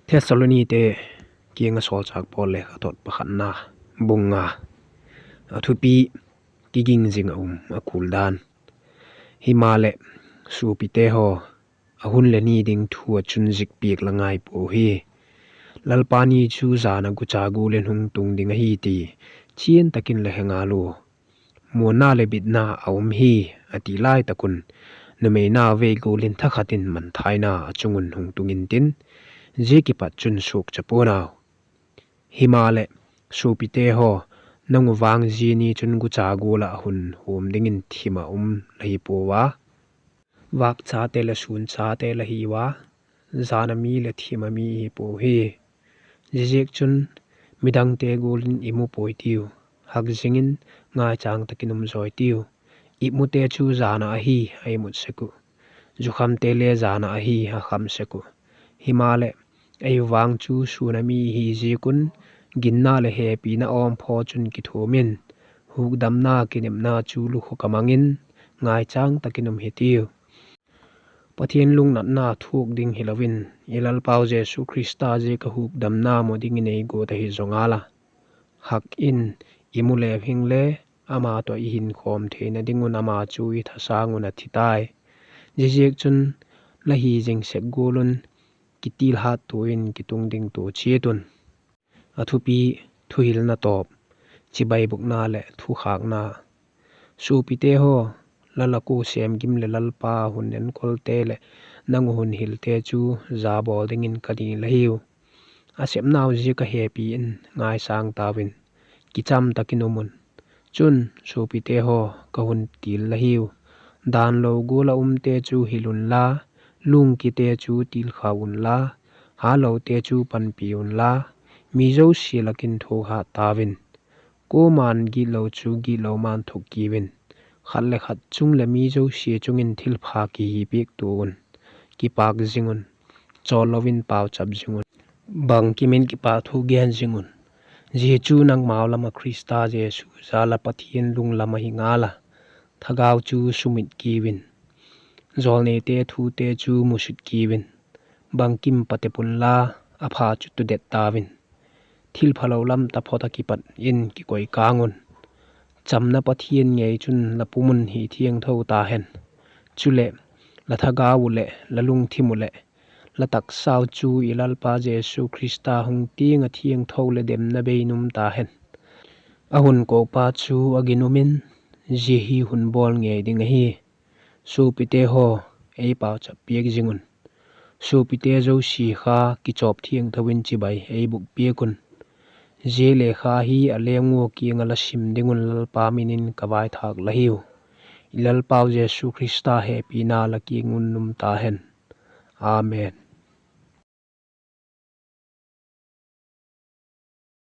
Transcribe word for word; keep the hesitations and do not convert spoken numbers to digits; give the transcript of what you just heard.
Thessalonite kiang ah sawlchâk Paul lekhathot pakhatna, bung nga. A thupi: Kiging zing ah um a kul dan. Himaleh, suapite haw, a hun leh ni ding thu ah chun zik piak la ngai puau hi. Lalpa ni chu jan ah gucha gual in hung tung ding ahi ti chian tak in la he ngal ua. Muanna leh bitna a um hi, a ti lai tak un, numei nau vei gual in thakhat in mangthaina a chung un hung tung intin, zia kipat chun suakcha pua'n au. Himaleh, suapite haw, nang uh vang zia ni chun gucha gual ah hun huam dingin thim ah um la hi puau a. Vâkchate leh sûnchate la hiu a, jan a mi leh thim a mi hi puau hi. Ziaziakchun, midangte gual in i mu puai tiu, hak zing in, ngaichâng tak in um zawi tiu. I mute chu jan ah ahi, a i mut sek uh; zukhamte le jan ah ahi, a kham sek uh. Himaleh, ei vang chu sûn a mi hi ziak un, ginna leh hepina awmphaw chun kithuam in, hukdamna kinepna chu lukhuk a mang in, ngaichâng tak in um hitiu. Pathian lungnatna thuak ding hilo in, i Lalpau Jesu Khrista ziak ah hukdamna mu dingin ei guat ahi zaw ngal a. Hak in, i mu leu hingle, ama tawh i hinkhawm theina ding un ama chu i thasâng un a thi tai. Ziaziakchun, la hi zing sek gual un, kitilhattua in kitung dingtua chiat un. A thupi: Thuhilna tawp, chibai bûkna leh thukhâkna. Suapite haw, la lak ua sêmgim leh Lalpa hun enkolte leh nang uh hun hilte chu ja bawl dingin ka dil la hiu. A sepnau ziak ah hepi in ngaisâng tau in, kicham tak in um un. Chun, suapite haw, ka hun til la hiu: dan lo gual ah umte chu hil unla, lungkite chu tilkhau unla, hatlote chu panpi unla, mi zosia lak in thuak hat tau in. Kuama'n gitlo chu gitlo ma'n thuk kiu in; khat leh khat chung leh mi zosia chung in thilpha kihi piaktua un. Kipâk zing un, chawl lo in pauchap zing un, bangkim in kipakthu gen zing un. Zia chu nangmau lam ah Khrista Jesu jal ah Pathian lunglam ahi ngal a. Thagau chu sumit kiu in, jawlneite thute chu musit kiu in, bangkim patep unla, a pha chu tudet tau in. Thilphalo lam taphot ah kipat in kikoi kâng un. Chamna Pathian ngei chun la pum un hi thiangtho ta hen. Chuleh, la thagau uh leh la lungthim uh leh la taksau chu i Lalpa Jesu Khrista hung tiang ah thiangtho leh demna bei in um ta hen. A hun kopa chu a ginum in, zia hi hun bawl ngei ding ahi. Suapite haw, ei pauchap piak zing un. Suapite zosia kha kichawp thiangtho in chibai ei bûk piak un. Zia lekha hi a leng ua kiang ah la sim ding un Lalpa min in ka vaithâk la hiu. I Lalpau Jesu Khrista hepina la kiang un um ta hen. Amen.